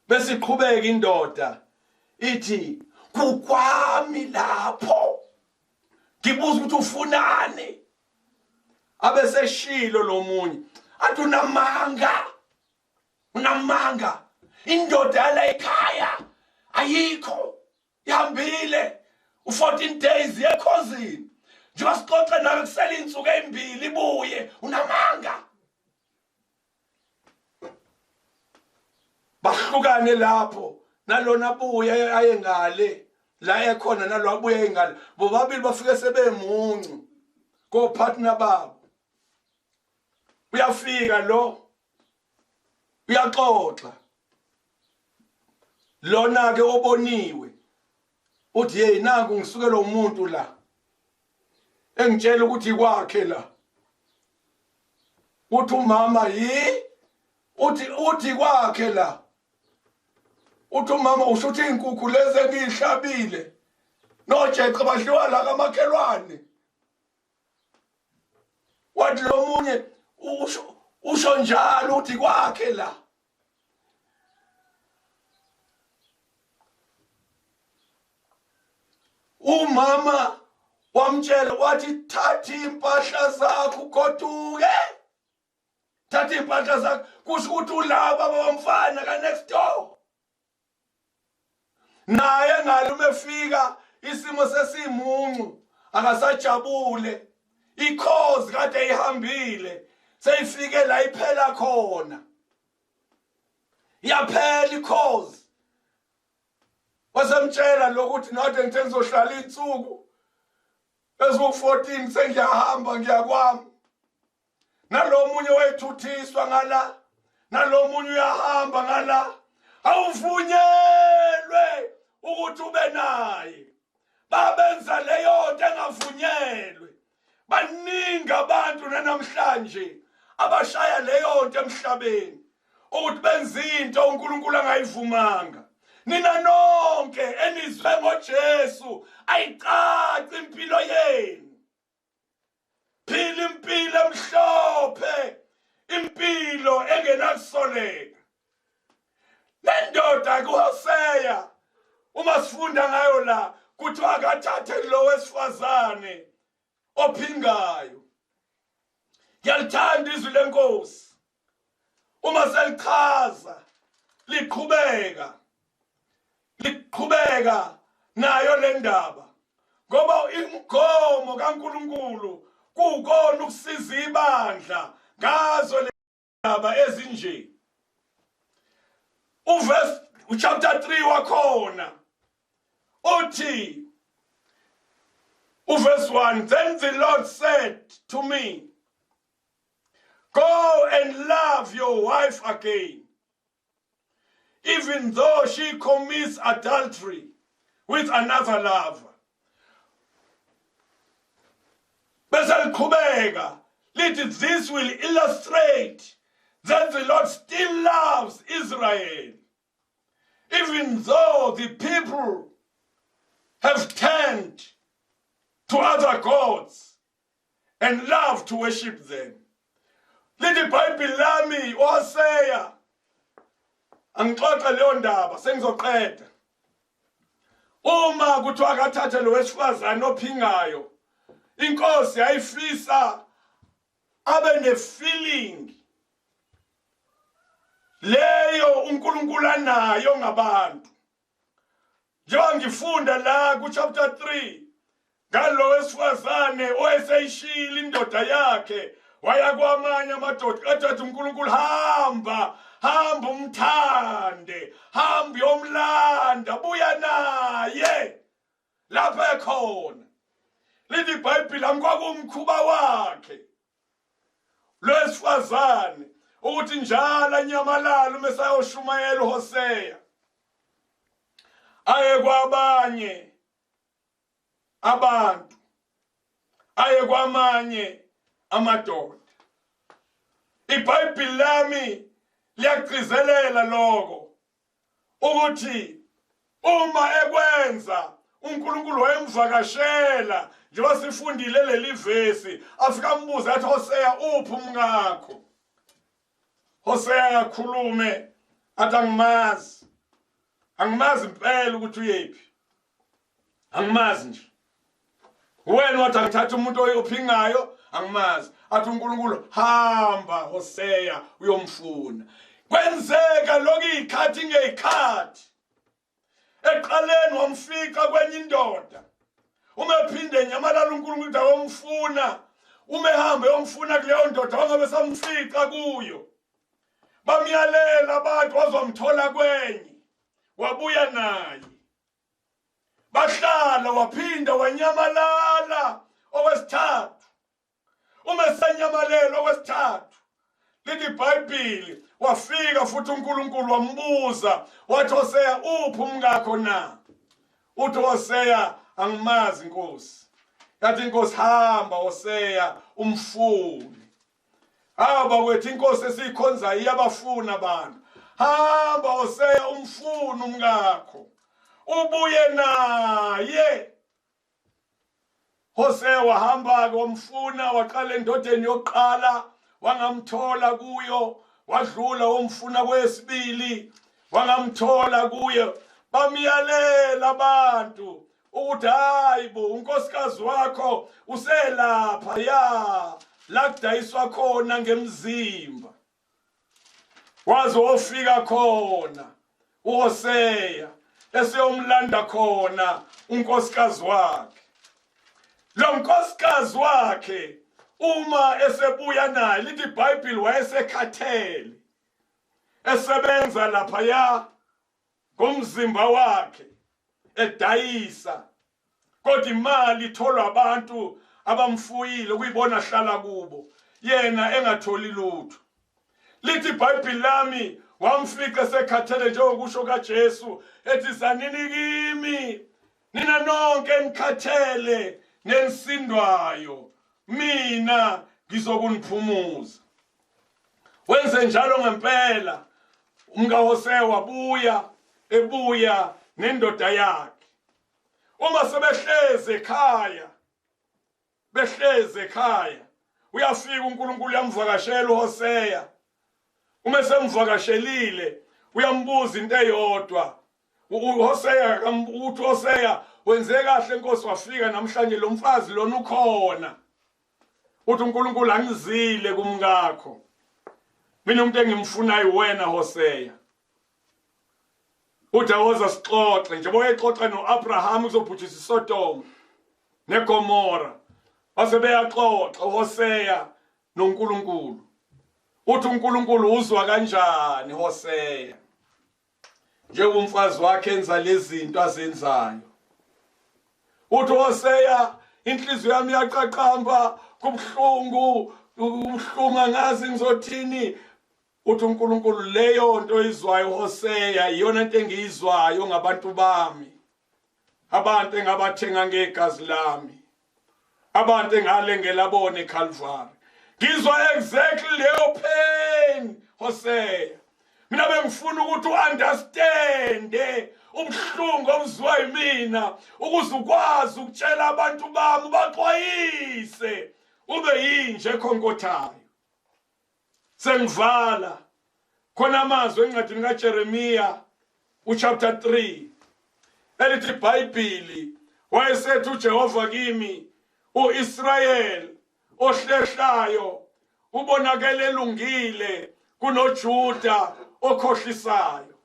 Bese iqhubeka indoda ithi kukwami lapho. Ngibuza ukuthi ufunani? Abeseshilo lo munye athi unamanga. Unamanga. Indoda yala ekhaya ayikho. Ihambile u-14 days yekhozini njengoba sixoxe nawe kusele iy'nsuku ey'mbili ibuye unamanga bahlukane lapho nalona abuye aye ngale la ekhona nalo abuye aye ngale bobabili bafike sebemuncu kopartner babo uyafika lo uyaxoxa lona ke oboniwe uthi hey nanku ngisukelwa umuntu la engitshela ukuthi kwakhe la uthi umama yi uthi uthi kwakhe la uthi umama usho ukuthi izinkukhu lezi engiyihlabile nojeqe badliwa la kamakhelwane wathi lo munye usho usho njalo uthi kwakhe la Umama wamtshela wathi thatha impahla zakho ugoduke thatha impahla zakho kusho ukuthi ulaba bamfana ka next door naye ngalo uma efika isimo sesimuncu akasajabule ikhozi kade ihambile seyifike la iphela khona iyaphela ikhozi wasemtshela lokuthi nade ngithe ngizohlala insuku eziwu-14 sengiyahamba ngiyakwami nalo munye wayethuthiswa ngala nalo munye uyahamba ngala awuvunyelwe ukuthi ube naye. Babenza leyo nto engavunyelwe. Baningi abantu nanamhlanje abashaya leyo nto emhlabeni ukuthi benze into uNkulunkulu angayivumanga. Nina nonke enizwe ngoJesu, ayicaci impilo yenu. Phila impilo emhlophe, impilo engenakusoleka. Le ndoda kuHoseya uma sifunda ngayo la kuthiwa akathathe lo wesifazane ophingayo. Ngiyalithanda izwi lenkosi uma selichaza liqhubeka liqhubeka nayo le ndaba, ngoba imigomo kaNkuluNkulu kukona ukusiza ibandla ngazo le ndaba ezinje. Uverse uchapter 3 wakhona uthi uverse 1, then the Lord said to me, go and love your wife again, even though she commits adultery with another lover. Bese liqhubeka lithi, this will illustrate that the Lord still loves Israel, even though the people have turned to other gods and love to worship them. Lithi iBhayibheli lami uHoseya, angixoxe leyo ndaba sengizoqeda. Uma kuthiwa akathathe lo wesifazane ophingayo, inkosi yayifisa abe nefeeling leyo uNkulunkulu anayo ngabantu. Njengoba ngifunda la ku chapter 3 ngalo wesifazane owayeseyishiyile indoda yakhe waya kwamanye amadoda, kade uNkulunkulu hamba hamba umthande, hamba uyomlanda, buya naye lapha ekhona. Lithi iBhayibheli amkwakumkhuba wakhe lwesifazane ukuthi njalo anyamalala uma esayoshumayela uHoseya aye kwabanye abantu, aye kwamanye amadoda. iBhayibheli lami liyagcizelela lokho ukuthi uma ekwenza uNkulunkulu wayemvakashela, njengoba sifundile leli vesi, afika ambuze athi, Hosea, uphi umngakho? Hosea akhulume athi, angimazi, angimazi impela ukuthi uyephi, angimazi nje. Wena wathi angithatha umuntu ophingayo, angimazi. Athi uNkulunkulu, hamba Hosea uyomfuna. Kwenzeka lokhu izikhathi ngezikhathi. Eqaleni wamfica kwenye indoda, uma ephinde enyamalala uNkulunkulu awomfuna, uma ehamba eyomfuna kuleyo ndoda wangabe samfica kuyo. Bamyalela abantu, wazomthola kwenye, wabuya naye, bahlala, waphinda wanyamalala okwesithathu. Uma esenyamalela okwesithathu, lithi iBhayibheli wafika futhi uNkulunkulu wambuza wathi, Hosea, uphi umkakho na? Uthi Hosea, angimazi inkosi. Yathi inkosi, hamba Hosea umfune. Hamba kwethu, inkosi esiyikhonzayo iyabafuna abantu. Hamba Hosea umfune umkakho, ubuye naye. Hosea wahamba wamfuna, waqala endodeni yokuqala wangamthola kuyo, wadlula womfuna kwesibili wangamthola kuye. Bamyalela abantu ukuthi hayi bo, unkosikazi wakho uselapha ya la kudayiswa khona ngemzimba. Waze wofika khona uHosea eseyomlanda khona unkosikazi wakhe. Lo nkosikazi wakhe uma esebuya naye, lithi iBhayibheli wayesekhathele esebenza laphaya ngomzimba wakhe edayisa, kodwa imali itholwa abantu abamfuyile kuyibona hlala kubo, yena engatholi lutho. Lithi iBhayibheli lami Wamfica sekhathele njengokusho kaJesu ethi zanini kimi nina nonke enikhathele nenisindwayo, mina ngizokuniphumuza. Wenze njalo ngempela. UmkaHosea wabuya ebuya nendoda yakhe. Uma sebehlezi ekhaya, behlezi ekhaya, uyafika uNkulunkulu uyamvakashela uHosea. Uma esemvakashelile uyambuza into eyodwa. UHosea uthi uHosea wenze kahle Nkosi, wafika namhlanje lo mfazi lona ukhona. Uthi uNkulunkulu angizile kumkakho. Mina umuntu engimfunayo wena Hosea. Uthi awoza sixoxe njengoba wayexoxa noAbraham uzobhujisa iSodoma neGomora. Base beyaxoxa uHosea noNkulunkulu. Uthi uNkulunkulu uzwa kanjani Hosea? Njengoba umfazi wakhe enza lezi zinto azenzayo. Uthi Hosea inhliziyo yami iyaqaqamba, kubuhlungu, ubuhlungu angazi ngizothini. Uthi uNkulunkulu leyo nto oyizwayo Hosea iyona nto engiyizwayo ngabantu bami, abantu engabathenga ngegazi lami, abantu engalengela bona eCalvary. Ngizwa exactly leyo pain Hosea. Mina bengifuna ukuthi uunderstand ubuhlungu obuzwa yimina ukuze ukwazi ukutshela abantu bami ubaxwayise ube yinje ekhonkothayo. Sengivala khona amazwi encwadini kaJeremiya uchapter 3 elithi iBhayibheli, wayesethi uJehova kimi, uIsrayeli ohlehlayo ubonakele elungile kunoJuda okhohlisayo.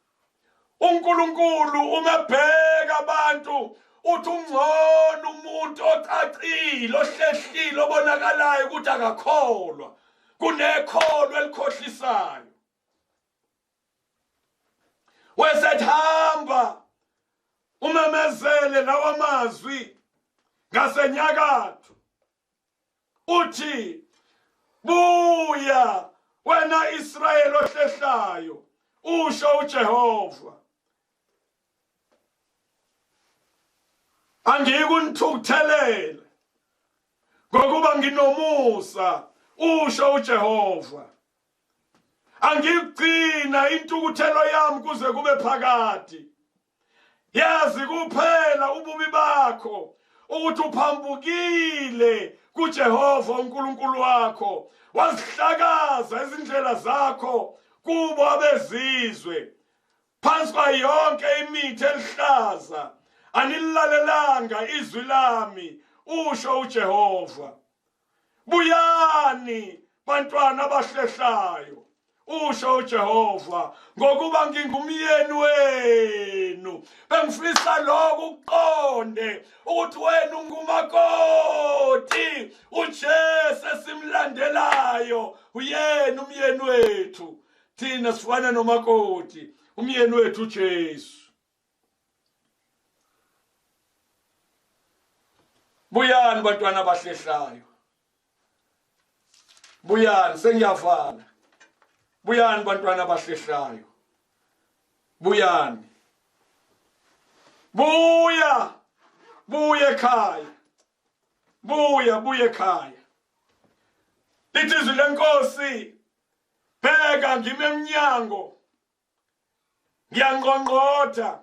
uNkulunkulu uma ebheka abantu uthi ungcono umuntu ocacile ohlehlile obonakalayo ukuthi akakholwa kunekholwa elikhohlisayo. Wesethi hamba umemezele lawa mazwi ngasenyakatho, uthi buya wena Israyeli ohlehlayo, usho uJehova, angiyikunithukuthelela ngokuba nginomusa, usho uJehova, angiyikugcina intukuthelo yami kuze kube phakade. Yazi kuphela ububi bakho ukuthi uphambukile kuJehova uNkulunkulu wakho, wazihlakaza izindlela zakho kubo abezizwe phansi kwayo yonke imithi elihlaza, anilalelanga izwi lami, usho uJehova. Buyani bantwana abahlehlayo, usho uJehova, ngokuba ngingumyeni wenu. Bengifisa lokho ukuqonde ukuthi wena ungumakoti, uJesu esimlandelayo uyena umyeni wethu. Thina sifana nomakoti, umyeni wethu uJesu. Buyani bantwana abahlehlayo, buyani, sengiyavala. Buyani bantwana abahlehlayo, buyani, buya, buya ekhaya, buya, buya ekhaya. Lithi izwi lenkosi, bheka ngime emnyango ngiyangqongqotha,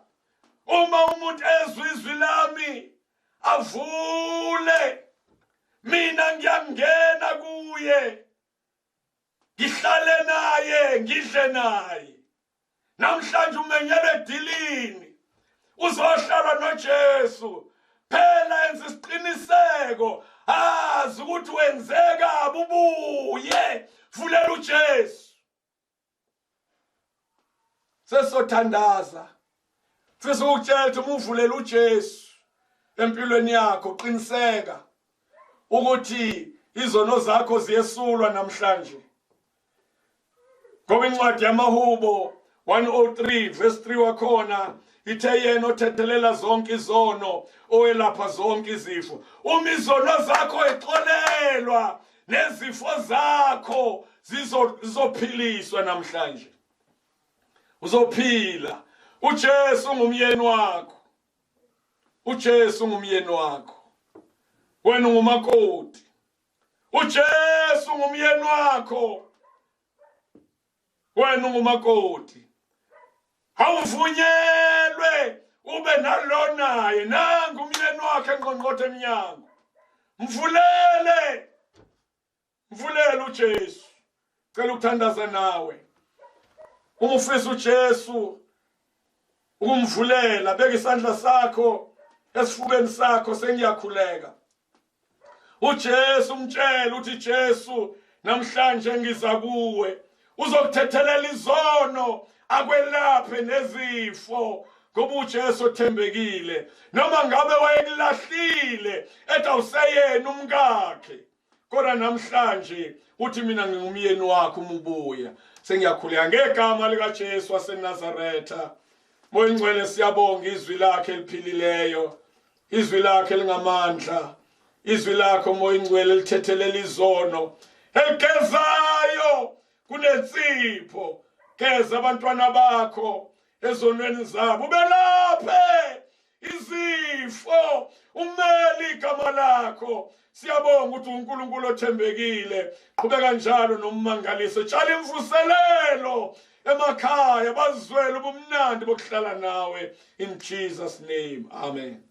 uma umuntu ezwa izwi lami avule, mina ngiyangena kuye, ngihlale naye, ngidle naye. Namhlanje umenyelwe edilini, uzohlala noJesu. Phela enza isiqiniseko, azi ukuthi wenzeka, bubuye, vulela uJesu. Sesothandaza. Mfisa ukutshela ukuthi uma uvulela uJesu empilweni yakho, qiniseka ukuthi izono zakho ziyesulwa namhlanje. Ngoba incwadi yamaHubo 103 verse 3 wakhona ithe yena othethelela zonke izono, owelapha zonke izifo. Uma izono zakho ixolelwa, nezifo zakho zizophiliswa namhlanje. Uzophila. uJesu ngumyeni wakho. uJesu ngumyeni wakho. Wena ungumakoti. uJesu ngumyeni wakho. Wena ungumakoti. Awuvunyelwe ube nalo naye nangu umyeni wakhe enqonqotha emnyango. Mvulele. Mvulele uJesu. Cela ukuthandaza nawe. Uma ufisa uJesu ukumvulela beka isandla sakho esifubeni sakho sengiyakhuleka. uJesu umtshela uthi Jesu namhlanje ngiza kuwe uzokuthethelela izono akwelaphe nezifo ngoba uJesu othembekile noma ngabe wayekulahlile ethi awuseyena umkakhe kodwa namhlanje uthi mina ngingumyeni wakho uma ubuya sengiyakhuleka ngegama likaJesu waseNazaretha Moya Ingcwele siyabonga izwi lakhe eliphilileyo izwi lakhe lingamandla izwi lakho Moya Ingcwele lithethelela izono eligezayo kunensipho geza abantwana bakho ezonweni zabo ubelaphe izifo umele igama lakho siyabonga ukuthi uNkulunkulu othembekile qhubeka njalo nommangaliso tshala imvuselelo emakhaya bazwele ubumnandi bokuhlala nawe in Jesus name amen.